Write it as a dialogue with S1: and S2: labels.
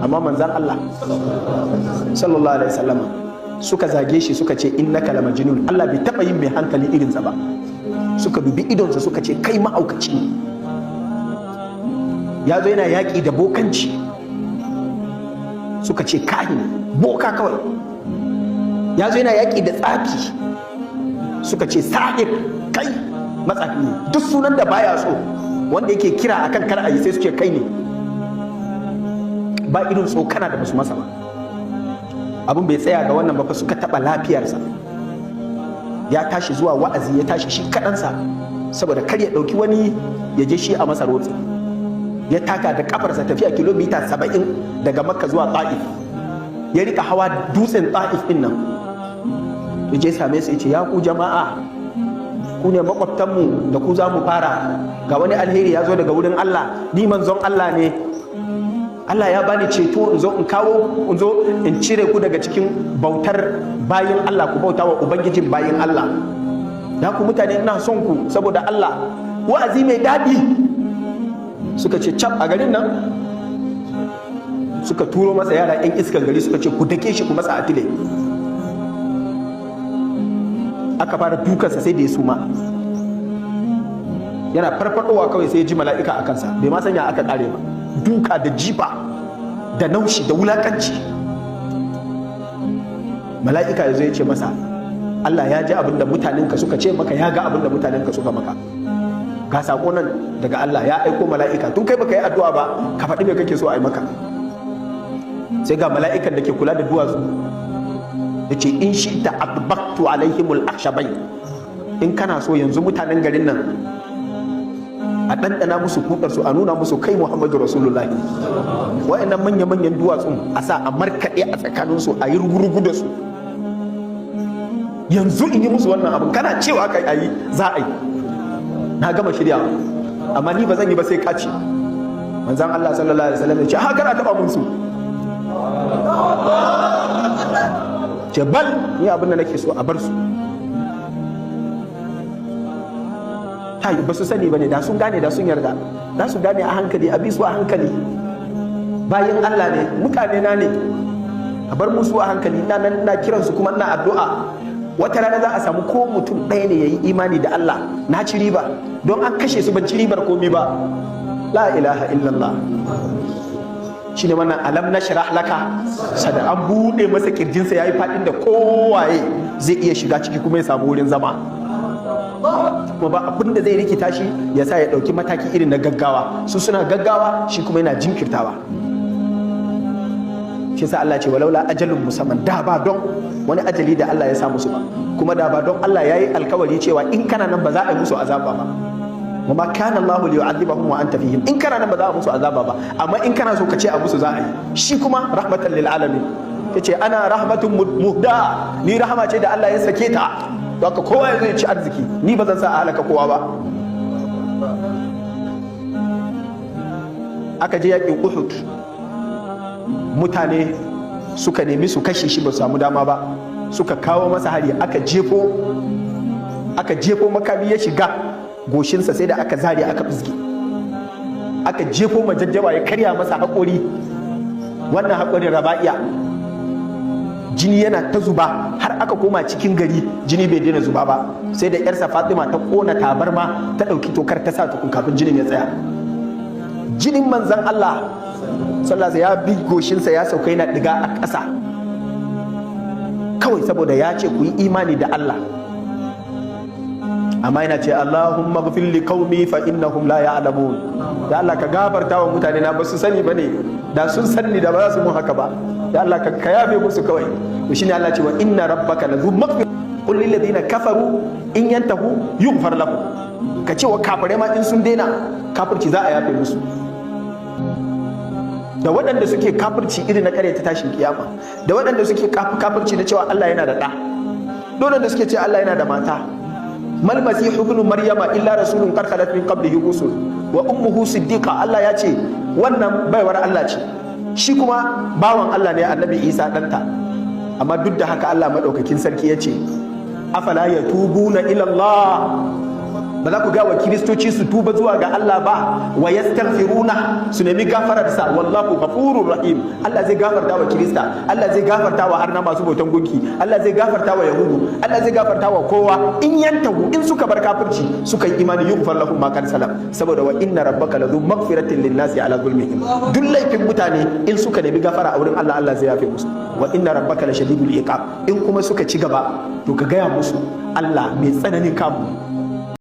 S1: Amma manzan Allah sallallahu alaihi wasallam suka zage shi, suka ce innaka lamajnun. Allah bai taba yin mai hankali irinsa ba. Suka dubi idonsa suka ce kai mahaukaci ne. Ya zo yana yaƙi da bokanci, suka ce kahin boka kawai. Ya zo yana yaƙi da tsafi, suka ce sahir, kai matsafi ne. Duk sunan da baya so wanda yake kira akan kar a yi, sai suke kai ne. Ba irin tsokana da basu masa ba. Abin bai tsaya ga wannan ba fa, suka taɓa lafiyarsa. Ya tashi zuwa wa'azi, ya tashi shi kaɗansa saboda kar ya ɗauki wani ya je shi a masa rotsi. Ya taka da kafarsa tafiya kilomita 70 daga Makka zuwa Ta'if. Ya rika hawa dutsen Ta'if din nan, ya je same su, ya ce ya ku jama'a, ku ne makwabtanmu, da ku za mu fara. Ga wani alheri ya zo daga wurin Allah, ni manzon Allah ne, Allah ya bani ceto in zo in kawo, in zo in cire ku daga cikin bautar bayin Allah, ku bauta wa ubangijin bayin Allah. Ya ku mutane, ina son ku saboda Allah. Wa'azi mai daɗi. Suka ce cap a garin nan. Suka turo masa yara 'yan iskan gari, suka ce ku dake shi, ku masa atile. Aka fara dukansa sai da ya suma. Yana farfadowa kawai sai ya ji mala'ika a kansa, bai ma sanya aka kare ba. Duka da jifa da naushi da wulakanci. Mala'ika ya zo ya ce masa, Allah ya ji abin da mutanenka suka ce maka, ya ga abin da mutanenka suka maka. Ga sako nan daga Allah, ya aiko mala'ika. Tun kai baka yi addu'a ba, ka faɗi me kake so a yi maka. Sai ga mala'ikan da ke kula da duwatsu ya ce in shi'ta atbaqtu alaihimul akhshabain. In kana so, yanzu mutanen garin nan a ɗanɗana musu kudar su, a nuna musu kai Muhammadu Rasulullahi. Wa'annan manya-manyan duwatsun a sa a markaɗe a tsakaninsu, a yi rugurugu da su. Yanzu in yi musu wannan abin, kana cewa kai ayi, za a yi. Na gama shirya, amma ni ba zan yi ba sai ka ce. Manzan Allah sallallahu alaihi wasallam ya ce ha, kana taba mun su. Ce bal ni abin da nake so a bar su. Kai ba su sani bane, da sun gane da sun yarda. Za su gane a hankali, a bi su a hankali. Bayan Allah ne, mutane na ne, a bar musu a hankali. Ina nan ina kiransu kuma ina addu'a, wata rana za a samu ko mutum ɗaya ne ya yi imani da Allah, na ci riba. Don an kashe su ban ci ribar komi ba. La ilaha illallah. Shine wannan alam nashrah laka sada. An buɗe masa kirjinsa yayi faɗin da kowaye zai iya shiga ciki kuma ya samu wurin zama, kuma ba abin da zai rikita shi ya sa ya ɗauki mataki irin na gaggawa. Su suna gaggawa, shi kuma yana jinkirtawa. Shi sa Allah ce walaula ajalun musamman, da ba don wani ajali da Allah ya sa musu ba, kuma da ba don Allah ya yi alkawari cewa in kana nan ba za a yi musu azaba ba. Wa ma kana Allah liyu'adhibahum wa anta fihim. In kana nan ba za a musu azaba ba, amma in kana so ka ce a musu, za a yi. Shi kuma rahmatan lil alamin, yace ana rahmatun muhda, ni rahama ce da Allah ya sake ta, haka kowa ya zai ci arziki, ni ba zan sa a halaka kowa ba. Aka je yakin Uhud, mutane suka nemi su kashe shi, ba su samu dama ba. Suka kawo masa hari, aka jefo makami ya shiga goshinsa, sai da aka zare aka fizge. Aka jefo majajjawa ya karya masa haƙori, wannan haƙorin raba'iya. Jini yana ta zuba har aka koma cikin gari, jini bai daina zuba ba, sai da yarsa Fatima ta kona tabarma, ta ɗauki tokar ta sa tukun kafin jinin ya tsaya. Jinin manzan Allah sallallahu ya bi goshinsa ya sauka yana diga a ƙasa, kawai saboda ya ce ku yi imani da Allah. Amma yana ce Allahumma ghfir li qaumi fa innahum la ya'lamun. Ya Allah, ka gafarta wa mutane na, ba su sani bane. Da sun sani da ba za su mun haka ba. Ya Allah, ka yafe musu kawai. To shine Allah ce wa inna rabbaka lazu maghfir. Qul lil ladina kafaru in yantahu yughfar lahum. Ka ce wa kafirai ma in sun daina kafirci za a yafe musu. Da waɗanda suke kafirci irin na ta tashin kiyama, da waɗanda suke kafirci na cewa Allah yana da ɗa, da waɗanda suke ce Allah yana da mata. Mal masihu ibn maryama illa rasulun qad khalat min qablihi rusul wa ummuhu siddiqa. Allah ya ce wannan baiwar Allah ce, shi kuma bawan Allah ne, Annabi Isa ɗanta. Amma duk da haka Allah madaukakin sarki ya ce afala yatubuna ila Allah. Ba za ku ga wa Kiristoci su tuba zuwa ga Allah ba, wa yastaghfiruna, su nemi gafararsa? Wallahu ghafurur rahim. Allah zai gafarta wa Kirista, Allah zai gafarta wa arna masu bautan gunki, Allah zai gafarta wa Yahudu, Allah zai gafarta wa kowa. In yantahu, in suka bar kafirci suka yi imani, yughfar lahum ma qad salaf. Saboda wa inna rabbaka ladhu maghfiratin linnasi ala zulmihim. Duk laifin mutane, in suka nemi gafara a wurin Allah, Allah zai yafe musu. Wa inna rabbaka lashadidul iqab. In kuma suka ci gaba, to ka gaya musu Allah mai tsananin kamu.